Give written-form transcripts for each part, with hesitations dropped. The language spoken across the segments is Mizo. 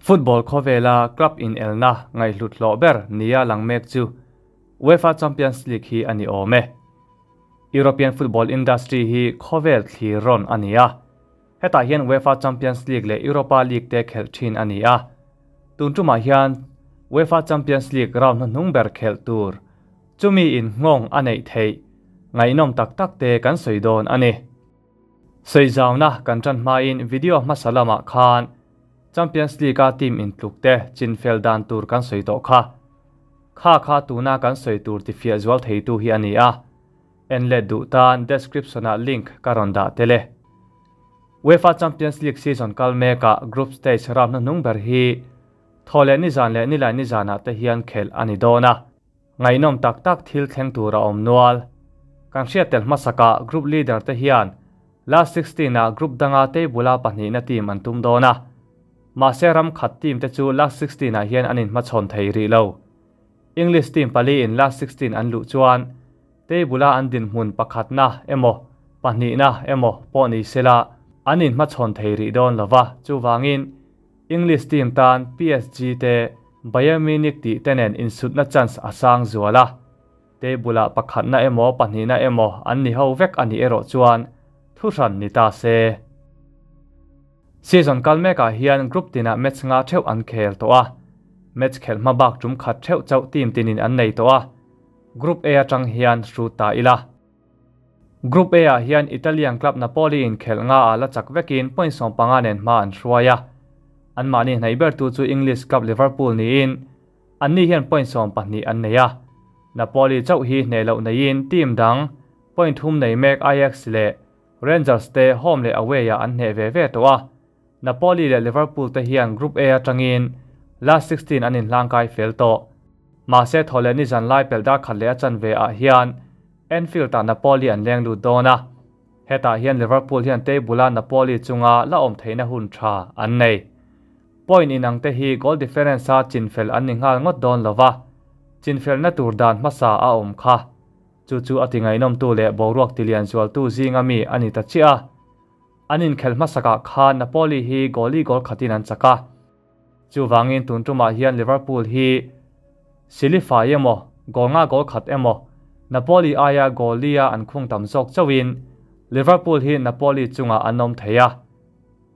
Football khawvela club inelna ngaihhlut hlawh ber nia lang mek chu UEFA Champions League hi a ni awm e. European football industry hi khawvel thlir rawn a ni a. Hetah hian UEFA Champions League leh Europa League te khelh thin a ni a. Tun tumah hian UEFA Champions League round hnuhnung ber khelh tur chumi in nghawng a neih theih ngaihnawm tak tak te kan sawi dawn a ni. Sawizauna kan tan hmain video hmasa lamah khan Champions League a team intluk te chinfel dan tur kan sawi tawh kha. Kha kha tuna kan sawi tur ti fiah zual theitu hi a ni a. En let duh tan description ah link ka rawn dah tel e. UEFA Champions League season kal mekah group stage round hnuhnung ber hi thaw leh nizan leh nilai nizanah te hian khelh a ni dawn a. Ngaihnawm tak tak thil thleng tur a awm nual. Kan hriat tel hmasakah group leader te hian last 16 ah group danga table-a pahnihna team an tum dawn a. Mahse ram khat team te chu last 16 ah hian an inhmachhawn thei rih lo. English team pali in last 16 an luh chuan table-a an dinhmun pakhatna emaw pahnihna emaw pawh ni sela an inhmachhawn thei rih dawn lova. Chuvangin English team tan PSG te Bayern Munich tih te nen insutna chance a sang zual a. Table-a pakhatna emaw pahnihna emaw an ni ho vek a nih erawh chuan thuhran ni ta se. Season kal mekah hian group tinah match nga theuh an khel tawh a. Match khelh hma bak tum khat theuh chauh team tinin an nei tawh a. Group A atang hian hrut ta ila. Group A ah hian Italian club Napoli in khelh nga ah la chak vekin point 15 nen hma an hruai a. An mahni hnaih ber tu chu English club Liverpool niin an ni hian point 12 an nei a. Napoli chauh hi hneh loh neiin team dang point 3 nei mek Ajax leh Rangers te home leh away ah an hneh ve ve tawh a. Napoli leh Liverpool te hian Group A atangin last 16 an inhlangkai fel tawh. Mahse thaw leh nizan lai pel dar khat leh a chan ve ah hian Anfield ah Napoli an leng lut dawn a. Hetah hian Liverpool hian table-a Napoli chunga la awm theihna hun tha an nei. Point inang te hi goal difference a chinfel an ni nghal ngawt dawn lova. Chinfelna tur dan hmasa a awm kha. Chu chu a ti ngaihnawm tu leh boruak tilian zual tu zinga mi a ni ta chiah a. An inkhel hmasakah khan Napoli hi goali goal khatin an chak a. Chuvangin tun tumah hian Liverpool hi silifai emaw goal nga goal khat emaw Napoli aia goalia an khung tam zawk chauhin Liverpool hi Napoli chunga an awm thei a.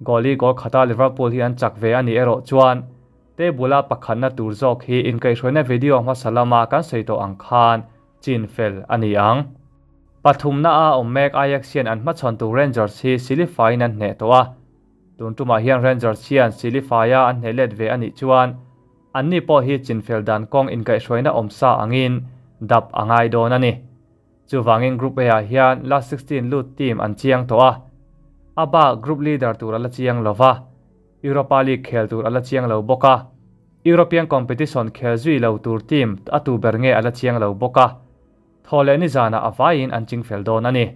Goali goal khata Liverpool hi an chak ve a nih erawh chuan table-a pakhatna tur zawk hi inkaihhruaina video hmasa lama kan sawi tawh ang khan chinfel a ni ang. Pathumna a awm mek Ajax hian an hmachhawn tur Rangers hi silifaiin an hneh tawh a. Tun tumah hian Rangers hian silifaia an hneh let ve a nih chuan an ni pawh hi chinfel dan kawng inkaihhruaina awm sa angin dap a ngai dawn a ni. Chuvangin Group A ah hian last 16 lut team an chiang tawh a. A bak group leader tur a la chiang lova. Europa League khel tur a la chiang lo bawk a. European competition khel zui lo tur team a tu ber nge a la chiang lo bawk a. Thaw leh nizanah a vaiin an chingfel dawn a ni.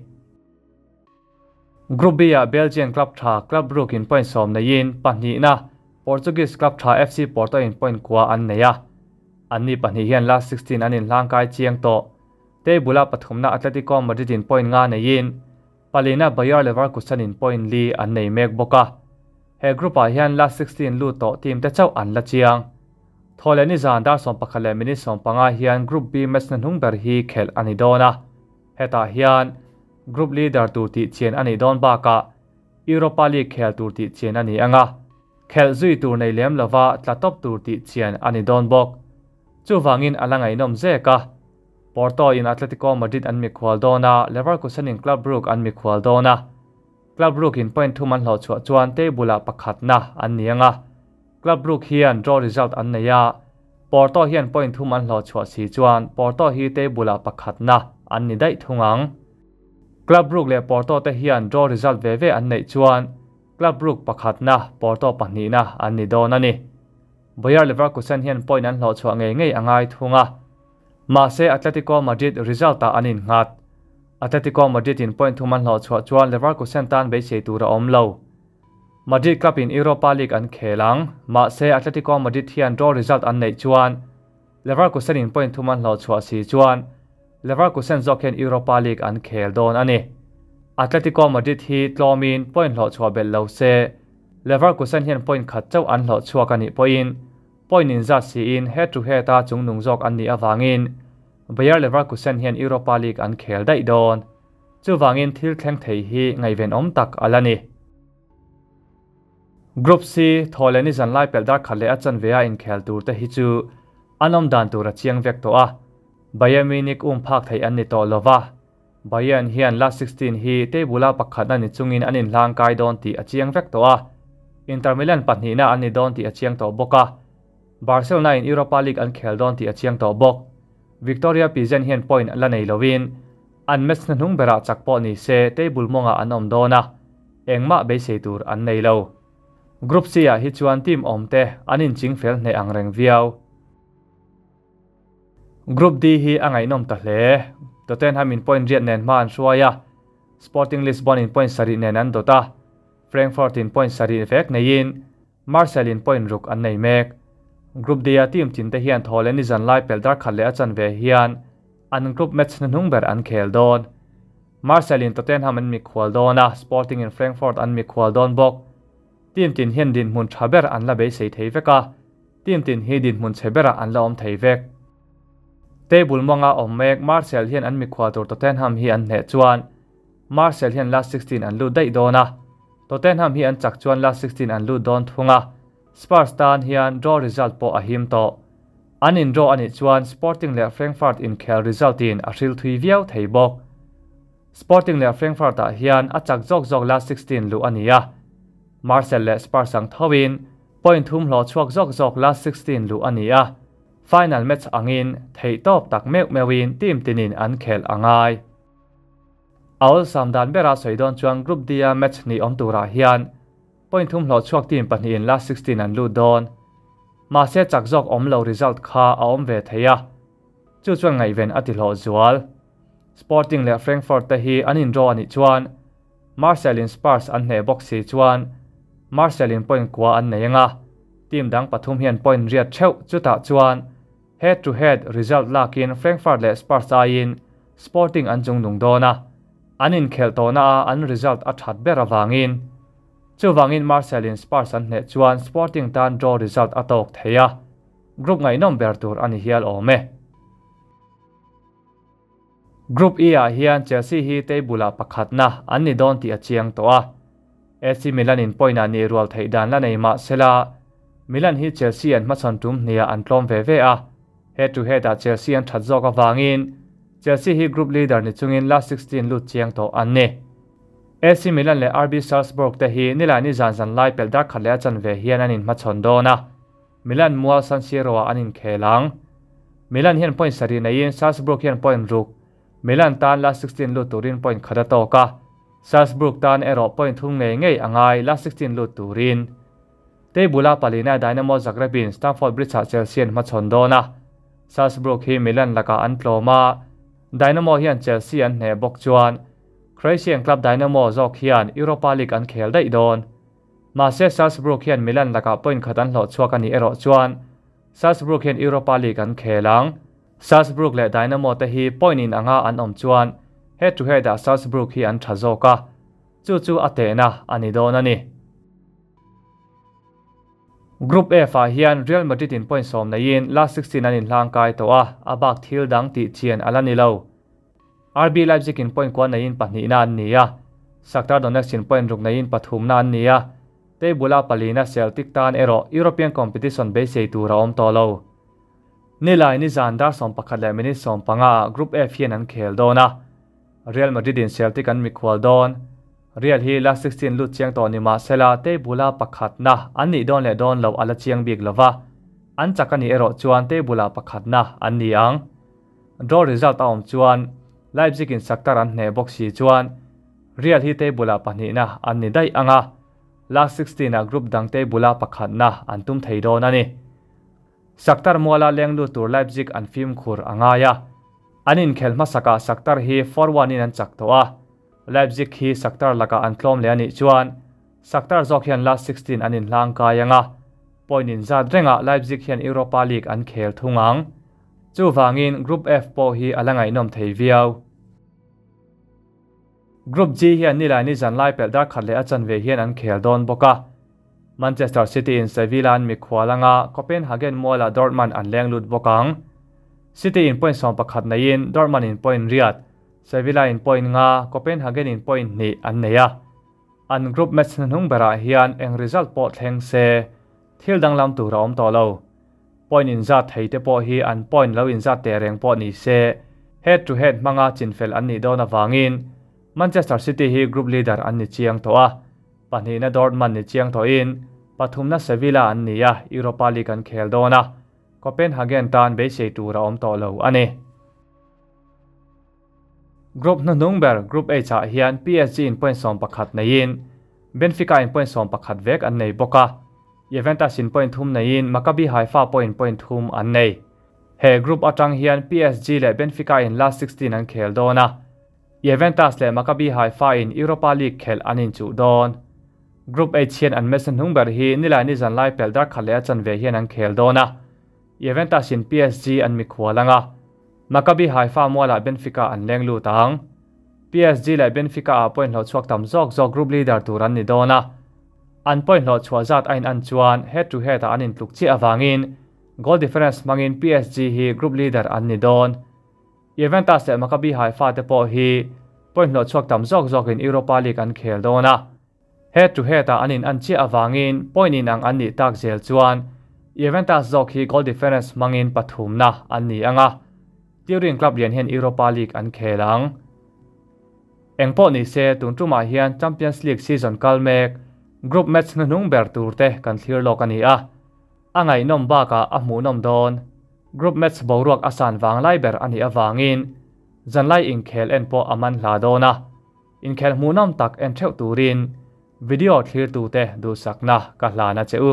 Group B ah Belgian club tha Club Brugge in point 10 neiin pahnihna Portuguese club tha FC Porto in point kua an nei a. An ni pahnih hian last 16 an inhlangkai chiang tawh. Table-a pathumna Atletico Madrid in point nga neiin palina Bayer Leverkusen in point li an nei mek bawk a. He group ah hian last 16 lut tawh team te chauh an la chiang. Thaw leh nizan dar 11 leh minute 15 hian Group B match na hnung ber hi khelh a ni dawn a. Hetah hian group leader tur tih chian a nih dawn bakah Europa League khel tur tih chian a ni anga. Khelh zui tur nei lem lova tla top tur tih chian a ni dawn bawk. Chuvangin a la ngaihnawm zek a. Porto in Atletico Madrid an mikhual dawn a, Leverkusen in Club Brugge an mikhual dawn a. Club Brugge in point 3 an hlawh chhuah chuan table-ah pakhatna an ni anga. Club Brugge hian draw result an nei a. Porto hian point 3 an hlawh chhuah si chuan Porto hi table-ah pakhatna an ni daih thung ang. Club Brugge leh Porto te hian draw result ve ve an neih chuan Club Brugge pakhatna Porto pahnihna an ni dawn a ni. Bayer Leverkusen hian point an hlawh chhuah ngei ngei a ngai thung a. Mahse Atletico Madrid result ah an innghat. Atletico Madrid in point 3 an hlawh chhuah chuan Leverkusen tan beisei tur a awm lo. Madrid club in Europa League an khel ang. Mahse Atletico Madrid hian draw result an neih chuan Leverkusen in point 3 an hlawh chhuah si chuan Leverkusen zawk hian Europa League an khel dawn a ni. Atletico Madrid hi tlomin point hlawh chhuah belh lo se. Leverkusen hian point khat chauh an hlawh chhuak a nih pawhin point inzat siin head to head a chungnung zawk an nih avangin Bayer Leverkusen hian Europa League an khel daih dawn. Chuvangin thil thleng thei hi ngaihvenawm tak a la ni. Group C, Thawhlehni zan lai pelh dar khat leh a chanve a inkhel tur te hi chu an awm dan tur a chiang vek tawh a, Bayern Munich um phak theih an ni tawh lo va, Bayern hian last 16 hi table a pakhatna ni chungin an inhlang kai dawn tih a chiang vek tawh a, Inter Milan pahnihna an ni dawn tih a chiang tawh bawk a, Barcelona in Europa League an khel dawn tih a chiang tawh bawk. Victoria Plzen hian point la nei lovin an match hnuhnung berah chak pawh ni se table mawngah an awm dawn a, engmah beisei tur an nei lo. Group C ah hi chuan team awmte an inching fel hneh ang reng viau. Group D hi a ngaihnawm ta hle. Tottenham in point riat nen hma an hruai a, Sporting Lisbon in point sarih nen an dawt a, Frankfurt in point sarih vek neiin Marseille in point ruk an nei mek. Group D a team tin te hian thaw leh nizan lai pelh dar khat leh a chanve hian an group match hnuhnung ber an khel dawn. Marseille in Tottenham an mikhual dawn a, Sporting in Frankfurt an mikhual dawn bawk. Team tin hian dinhmun tha ber an la beisei thei vek a, team tin hi dinhmun chhe berah an la awm thei vek. Table mawnga awm mek Marseille hian an mikhual tur Tottenham hi an hneh chuan Marseille hian last 16 an lut daih dawn a, Tottenham hi an chak chuan last 16 an lut dawn thung a, Spurs tan hian draw result pawh a him tawh. An in draw a nih chuan Sporting leh Frankfurt inkhel result in a hril thui viau thei bawk. Sporting leh Frankfurt ah hian a chak zawk zawk last 16 luh a ni a, Marseille leh Spurs ang tho in point thum hlawh chhuak zawk zawk last 16 luh a ni a, final match angin theihtawp tak meuh meuhin team tinin an khelh a ngai. A awlsam dan bera sawi dawn chuan Group D-a match hnih awm turah hian point thum hlawh chhuak team pahnihin last 16 an lut dawn. Mahse chak zawk awm lo result kha a awm ve thei a, chu chuan ngaihven a ti hlawh zual. Sporting leh Frankfurt te hi an in draw a nih chuan Marseille in Spurs an hneh bawk si chuan Marseille in point kua an nei ang a, team dang pathum hian point riat theuh chutah chuan Head to head result lakin Frankfurt leh Spurs aiin Sporting an chungnung dawn a, an inkhelh tawhna a an result a that ber avangin. Chuvangin Marseille in Spurs an hneh chuan Sporting tan draw result a tawk thei a, group ngaihnawm ber tur a ni hial awm e. Group E ah hian Chelsea hi table ah pakhatna an ni dawn tih a chiang tawh a, AC Milan in point ah nih rual theih dan la nei mah sela, Milan hi Chelsea an hmachhawn tum hniah an tlawm ve ve a, head to head ah Chelsea an that zawk avangin Chelsea hi group leader ni chungin last 16 lut chiang tawh an ni. AC Milan leh RB Salzburg te hi Nilaini zan zan lai pelh dar khat leh a chanve hian an inhmachhawn dawn a, Milan mual San Siro ah an inkhel ang. Milan hian point sarih neiin Salzburg hian point ruk, Milan tan last 16 lut turin point khat a tawk a, Salzburg tan erawh point thum ngei ngei a ngai last 16 lut turin. Table a palina Dynamo Zagreb in Stamford Bridge ah Chelsea an hmachhawn dawn a, Salzburg hi Milan lakah an tlawm a, Dynamo hian Chelsea an hneh bawk chuan Croatian club Dynamo zawk hian Europa League an khel daih dawn. Mahse Salzburg hian Milan lakah point khat an hlawh chhuak a nih erawh chuan Salzburg hian Europa League an khel ang. Salzburg leh Dynamo te hi point in anga an awm chuan head to head ah Salzburg hi an tha zawk a, chu chu a tehna a ni dawn a ni. Group F ah hian Real Madrid in point sawm neiin last 16 an inhlang kai tawh a, a bak thil dang tih chian a la ni lo. RB Leipzig in point kua neiin pahnihna an ni a, Shakhtar Donetsk in point ruk neiin pathumna an ni a, table a palina Celtic tan erawh European competition beisei tur a awm tawh lo. Nilai nizan dar 11 leh minute 15 ah Group F hian an khel dawn a, Real Madrid in Celtic an mikhual dawn. Real hi last 16 lut chiang tawh ni mahsela table a pakhatna an nih dawn leh dawn loh a la chiang bik lova, an chak a nih erawh chuan table ah pakhatna an ni ang. Draw result a awm chuan Leipzig in Shakhtar an hneh bawk si chuan Real hi table ah pahnihna an ni daih ang a, last 16 ah group dang table ah pakhatna an tum thei dawn a ni. Shakhtar muala leng lut tur Leipzig an fimkhur a ngai a, an inkhel hmasakah Shakhtar hi 4-1 in an chak tawh a, Leipzig hi Shakhtar lakah an tlawm leh a nih chuan Shakhtar zawk hian last 16 an inhlang kai ang a, point inzat rengah Leipzig hian Europa League an khel thung ang. Chuvangin Group F pawh hi a la ngaihnawm thei viau. Group G hian Nilaini zan lai pelh dar khat leh a chanve hian an khel dawn bawk a. Manchester City in Sevilla an mikhual anga, Copenhagen mualah Dortmund an leng lut bawk ang. City in point 11 neiin Dortmund in point riat, Sevilla in point nga, Copenhagen in point hnih an nei a. An group match hnuhnung berah hian eng result pawh thleng se thil danglam tur a awm tawh lo. Point inzat thei te pawh hi an point lo inzat teh reng pawh ni se head to head hmanga chinfel an nih dawn avangin Manchester City hi group leader an ni chiang tawh a, pahnihna Dortmund ni chiang tawhin pathumna Sevilla an ni a, Europa League an khel dawn a, Copenhagen tan beisei tur a awm tawh lo a ni. Group hnuhnung ber Group H ah hian PSG in point 11 neiin Benfica in point 11 vek an nei bawk a, Juventus in point thum neiin Maccabi Haifa pawhin point thum an nei. He group atang hian PSG leh Benfica in last 16 an khel dawn a, Juventus leh Maccabi Haifa in Europa League khelh an inchuh dawn. Group H hian an match hnuhnung ber hi Nilaini zanlai pelh dar khat leh a chanve hian an khel dawn a, Juventus in PSG an mikhual anga, Maccabi Haifa mualah Benfica an leng lut ang. PSG leh Benfica ah point hlawh chhuak tam zawk zawk group leader tur an ni dawn a, an point hlawh chhuah zat a in an chuan head to head ah an intluk chiah avangin goal difference hmangin PSG hi group leader an ni dawn. Juventus leh Maccabi Haifa te pawh hi point hlawh chhuak tam zawk zawkin Europa League an khel dawn a, head to head ah an in an chiah avangin point in ang an nih tak zel chuan Juventus zawk hi goal difference hmangin pathumna an ni ang a, Turin club lian hian Europa League an khel ang. Engpawh ni se tun tumah hian Champions League season kal mek group match hnuhnung ber tur te kan thlir lawk a ni a, a ngaihnawm bakah a hmuhnawm dawn. Group match boruak a san vang lai ber a nih avangin zanlai inkhel en pawh a man hla dawn a, inkhel hmuhnawm tak en theuh turin video thlir tute duhsakna ka hlan a che u.